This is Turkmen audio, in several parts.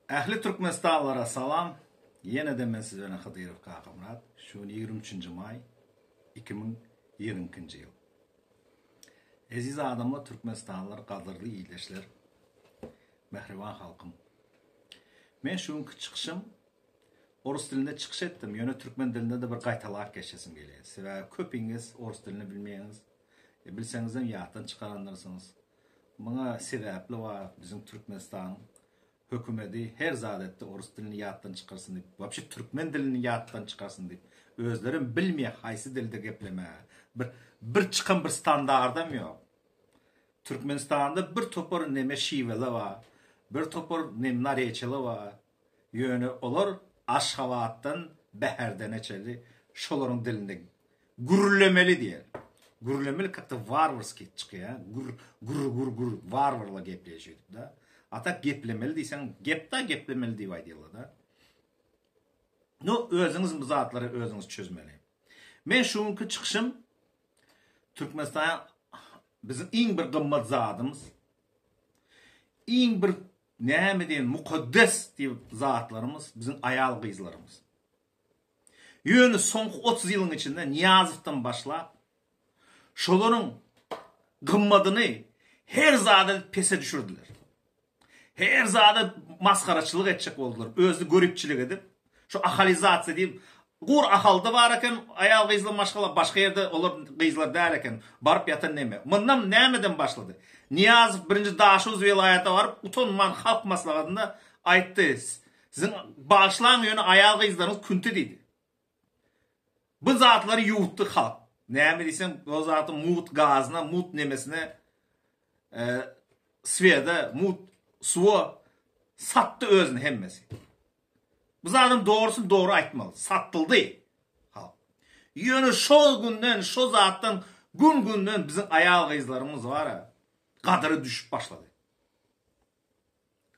Ähli Türkmenistanlylara salam. Ýene-de men siz bilen Hydyrow Kakamyrat. Şu gün 23-nji maý 2022-nji ýyl. Eziz adamlar, Türkmenistanlylar, gadyrly ildeşler, mähriban halkym. Men şu günki çykyşym orus dilinde çykyş etdim, ýöne türkmen dilinde-de bir gaýtalap geçesim gelýär. Sebäbi köpiňiz orus dilini bilmeýäňiz. E, bilseňizem ýatdan çykarandyrsyňyz. Muňa sebäpli bar, biziň Türkmenistanyň hökümedi her zat etdi orus dilini ýatdan çykarsyn diýip, wapşe türkmen dilini ýatdan çykarsyn diýip. Özlerem bilmeýär haýsy dilde geplemäge. Bir bir çykan bir standardam ýok. Türkmenistanda bir topar neme şiweli bar, bir topar nem nareçeli bar. Ýöne olar Aşgabatdan Bäherdene çenli şolaryň dilinde gürlemeli diýer. Gürlemeli kakda warwarskiý çykýar. Gür gür gür gür warwarla gepleýär şeýdip da. A tak geplemeli diýseň gep da geplemeli diýip aýdýarlar da. Nu özüňiz bu zatlary özüňiz çözmeli. Men şu günki çykyşym Türkmenistan biziň iň bir gymmat zadymyz. Iň bir Näme diýen mukaddes diýip zatlarymyz biziň aýal gyzlarymyz. Ýöne soňky 30 ýylyň içinde Nyýazowdan başlap şolaryň gymmadyny her zada pese düşürdiler. Her zada masgaraçylyk etjek boldular. Özüni göripçilik edip Şu ahalizasiýa diýip, gur Ahalda bar eken aýal gyzly maşgala, başga ýerde olar gyzlar däl eken. Baryp ýatan neme. Mundan nämeden başlady? Nyýazow birinji Daşoguz welaýata baryp, utanman halk maslahatynda aýtdy, Siziň bagyşlaň ýöne aýal gyzlaryňyz künti diýdi. Bu zatlary ýuwutdy halk. Näme diýseň, o zaty mugt gazyna, mugt nemesine swede, mugt suwa satdy özüni hemmesi. Bu zadyň dogrusyny dogry aýtmaly. Satyldy halk. Ýöne şol günden, şo zatdan gün-günden biziň aýal-gyzlarymyz bar-a, gadyry düşüp başlady.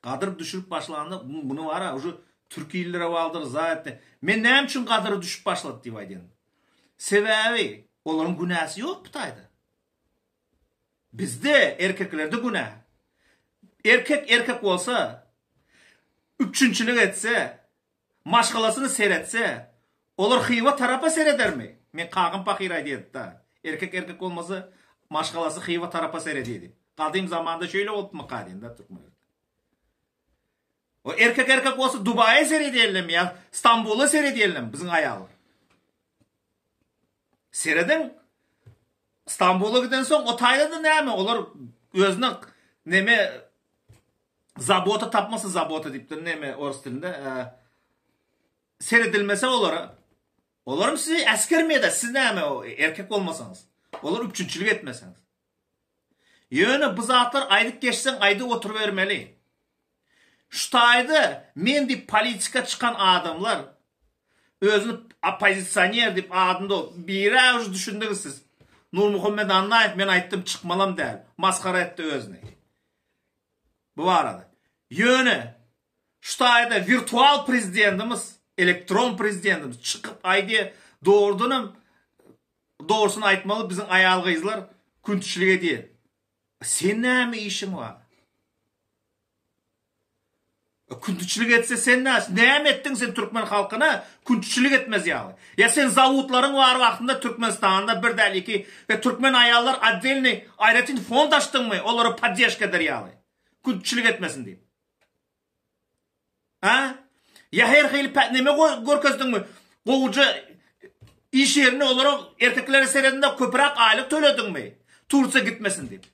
Gadyry düşürip başlanda muny bar-a, uje türki illere baldyr, za etdi. Men näme üçin gadyry düşüp başlady diýip aýdýan. Sebäbi olaryň günäsi ýok bu taýda. Bizde erkeklerde günä. Erkek erkek bolsa, üpjünçilik etse, maşgalasyny seretse, olar Hywa tarapa seredermi? Men kakam pahyr aýdýardy-da, erkek erkek bolmasa, maşgalasy Hywa tarapa seredýär diýip. Gadym zamanda şeýle bolupmyka diýen-de türkmenlerde. O erkek erkek bolsa Dubaýa seredýärlermi ýa Stambula seredýärlermi biziň aýallar? Serediň. Stambula giden soň o taýda-da näme olar özüne neme zabota tapmasa zabota diýipdir neme orus dilinde e, seredilmese olara olaram sizi äsgermeýär siz näme o erkek bolmasaňyz olar üpjünçilik etmeseňiz Ýöne bu zatlar aýdyp geçseň aýdyp oturybermeli. Şu taýda men diýip politika çykan adamlar özüni oppozisioner diýip adyny biri-ä uje düşündiňiz siz. Nurmuhammet Annaýew men aýtdym çykmalam däl. Masgara etdi özüni. Bu barada. Ýöne şu taýda wirtual prezidentimiz, elektron prezidentimiz çykyp aýdýar, dogrudanam Dogrusyny aýtmaly biziň aýal gyzlar küntüçilik edýär. Sen näme işiň bar? Küntüçilik etse sen näme? Näme etdiň sen türkmen halkyna küntüçilik etmez ýaly? Ýa sen zawodlaryň bar wagtynda Türkmenistanda bir däl iki we türkmen aýallar otdelnyý aýratyn fond açdyňmy olara poddežka eder ýaly? Küntüçilik etmesin diýip. A? Ýa her hili neme görkezdiňmi? Gowuja iş ýerinde olara erkeklere seredinde köpräk aýlyk tölediňmi? Tursiýa gitmesin diýip.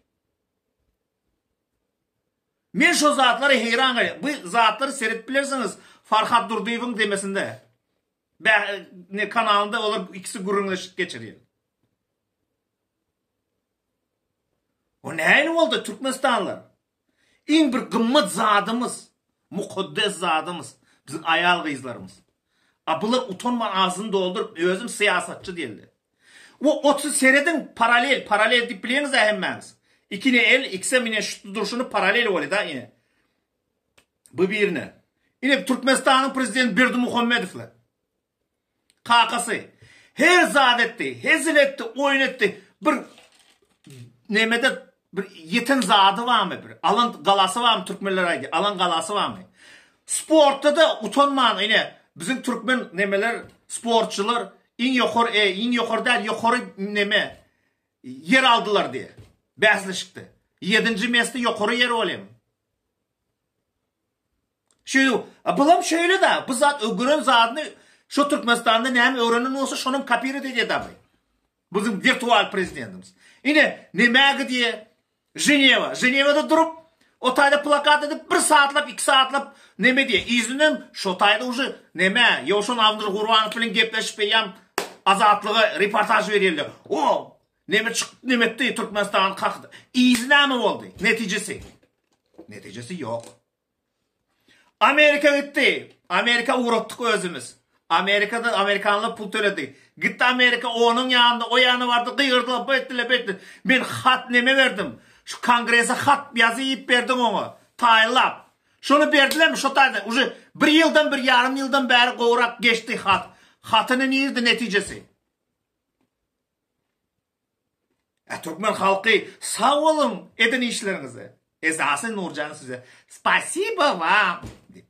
Men şo zatlara heýran galýan. Bu zatlary seret bilersiňiz Farhat Durdyýewiň demesinde. Bä ne kanalynda olar ikisi gürrüňleşik geçirýär. O nähili boldy türkmenistanlylar? Iň bir gymmat zadymyz, mukaddes zadymyz biziň aýal-gyzlarymyz. A bular utanman agzyny dolduryp özüm syýasatçy diýildi. O 30 serediň paralel, paralel diýip bilýäňiz-ä hemmäňiz. Ikine el, ikisem ine şu durşuny paralel bolýar da ine. Bu birine. Ine Türkmenistanyň prezidenti Berdimuhamedowlar. Kakasy her zat etdi, hezil etdi, oýun etdi. Bir nemede bir ýeten zady barmy bir? Alan galasy barmy türkmenler aýdýar. Alan galasy barmy? Sportda-da utanman ine biziň türkmen nemeler sportçylar iň ýokary e iň ýokary däl ýokary neme ýer aldylar diýe bäsleşikde. Ýedinji mesti ýokary ýer bolýa. Şeýle bulam şeýle-de bu zat ögüren zadyny şu Türkmenistanda näme öwrenen bolsa şonam kopirowat edýär dagy. Biziň wirtual prezidentimiz. Ine nämä gidýär? Ženewa. Ženewada durup, o taýda plakat edip, bir saatlap, iki saatlap neme diýýär. Yzyndan şo taýda uje neme, Ýowşan Abdyl Gurbanow bilen gepleşip eýýäm Azatlyga reportaž berýärler. O, neme çykyp neme etdi, Türkmenistany kakdy. Yzy näme boldy? Netijesi? Netijesi ýok. Amerika gitdi. Amerika ugratdyk özümiz. Amerikada amerikanlar pul töledi. Gitdi Amerika onuň ýanynda o ýana bardy gygyrdylar bu etdiler bu etdiler. Men hat neme berdim. Şu kongrese hat ýazyp berdim oňa. Taýynlap. Şony berdilermi şo taýda uje bir ýyldan bir ýarym ýyldan bäri gowrak geçdi hat. Hatyny nirde netijesi? Ä türkmen halky sag boluň eden işleriňize. Esasy Nurjan size spasiba vam diýip.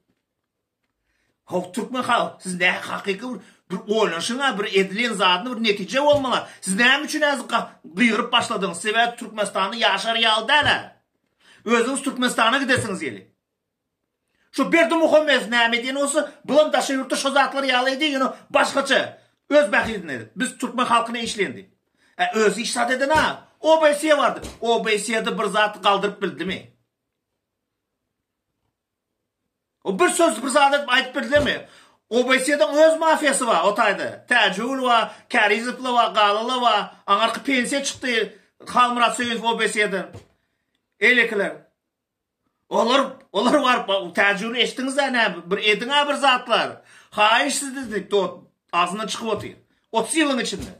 How türkmen halky siz nä hakyky bir bir oýlanyşyň-a bir edilen zadyny bir netije bolmaly. Siz näme üçin häzir gygyryp başladyňyz? Sebäbi Türkmenistanda ýaşar ýaly däl-ä. Özüňiz Türkmenistana gidesiňiz gelýär. Şu Berdimuhamedow näme edýän bolsa, bulam daşary ýurtda şo zatlar ýaly edýär, ýöne başgaça, öz bähbidine edip. Biz türkmen halkyna işleýin diýip. Ä özi iş zat eden-a. OBSE bardy. OBSE-de bir zat galdyryp bildimi? O bir söz bir zat edip aýdyp bildimi? OBSE-niň öz mafiýasy bar o taýda. Täjigül bar, Kärizowlar bar, Galylar bar. Aňarky pensiýa çykdy Halmyrat Söýünow OBSE-den. Eýlekiler. Olar, olar baryp, Täjigüli eşitdiňiz-ä näme, bir ediň-ä bir zatlar. Haýyş sizden diýip, dot, agzyndan çykyp otyr. 30 ýylyň içinde.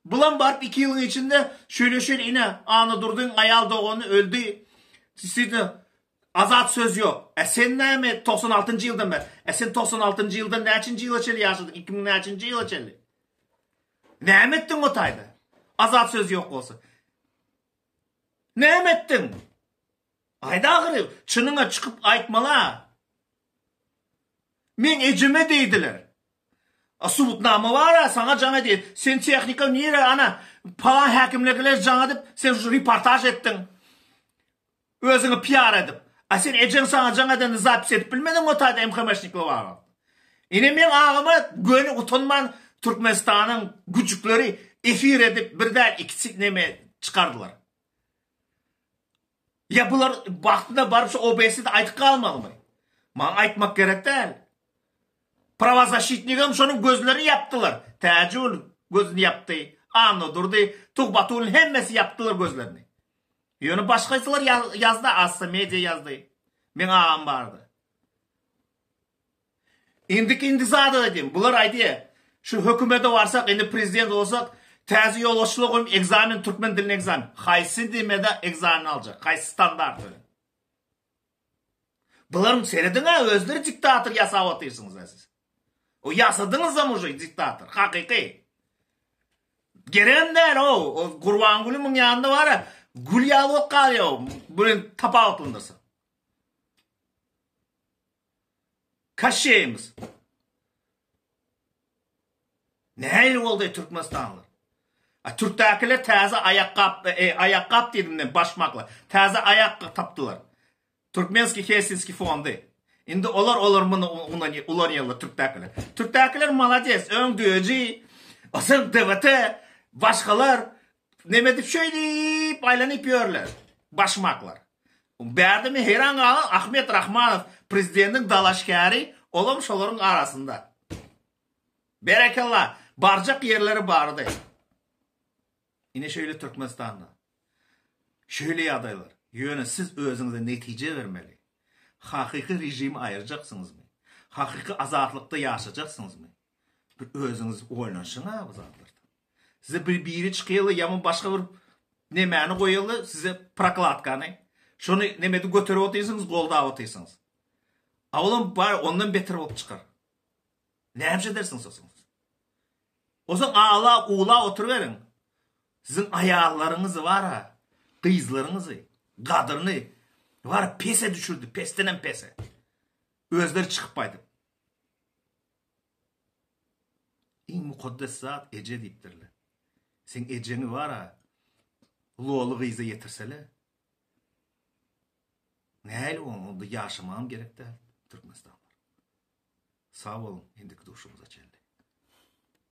Bulam baryp 2 ýylyň içinde şöyle-şöyle ine, Annadurdyň aýal dogany öldi. Sizde azat söz ýok. Ä sen näme 96-njy ýyldan bäri? Ä sen 96-njy ýyldan näçinji ýyla çenli ýaşadyň? 2000 näçinji ýyla çenli? Näme etdiň o taýda? Azat söz ýok bolsa. Näme etdiň? Aýt ahyry, çynyňa çykyp aýtmaly-a. Meň ejeme diýdiler. A subutnama bar-a, saňa jaň edýär. Sen tehnika nire, ana, palan häkimligiler jaň edip, sen şu reportaž etdiň. Özüňi piar edip. A sen ejeň saňa jaň edende zapis edip bilmediňmi o taýda MHM-şnikler bar wagty. Ine meň agama göni utanman Türkmenistanyň güjükleri efir edip bir däl ikisi neme çykardylar. Ýa bular wagtynda baryp şu OBS-de aýdyp galmalymy? Maňa aýtmak gerek däl. Prawozaşitnigem şonuň gözlerini ýapdylar. Täjigül gözüni ýapdy, Annadurdy, Tuhbatullin hemmesi ýapdylar gözlerini. Ýöne başgasylar ýazdy, Assa media ýazdy. Meň agam bardy. Indiki indi zada aýdayyn. Bular aýdýar. Şu hökümete barsak, indi prezident bolsak, täze ýolbaşçylar goýup ekzamen türkmen diline ekzamen. Haýsy dimede ekzamen aljak? Haýsy standart bilen? Bularyň serediň-ä özleri diktator ýasap otyrsyňyz-a siz. O ýasadyňyzam uje diktator, hakyky. Geregem däl o, o Gurbanguly muň ýanynda bar-a, gül ýaly bolup galýar o, bilen tapawutlandyrsa. Kaşeýimiz. Nähili boldy türkmenistanlylar? A türkdäkiler täze aýakgap, e, aýakgap diýdim men, başmaklar. Täze aýak tapdylar. Türkmenskiý Helsinski fondy. Indi olar olar muny ulanýarlar türkdäkiler. Türkdäkiler malades, öň düýeji, soň DWT, başgalar neme edip şeýdip aýlanyp ýörler. Başmaklar. Bärde men heýran galan Ahmet Rahmanow prezidentiň dalaşgäri olam şolaryň arasynda. Berekella, barjak ýerleri bardy. Ine şeýle Türkmenistanda. Şeýle ýagdaýlar. Ýöne siz özüňize netije bermeli. Hakyky režimi aýyrjaksyňyzmy? Hakyky azatlykda ýaşajaksyňyzmy? Bir özüňiz oýlanyşyň-a bu zatlardan. Size bir biri çykaýaly ýa başga bir nemäni goýaly size prokladkany. Şony nemede göterip otyrsyňyz, goldap otyrsyňyz. A olam bar ondan beter bolup çykar. Näme edersiňiz soň? Onsoň aglap, uwlap oturyberiň. Siziň aýallaryňyzy bar-a, gyzlaryňyzy, gadyryny bar pese düşürdi, pesdenem pese. Özleri çykyp aýdyp. Iň mukaddes zat eje diýipdirler. Seň ejeňi bar-a, loly gyza ýetirsele. Nähili onda ýaşamagam gerek däl Türkmenistanlar. Sag boluň, indiki duşumyza çenli.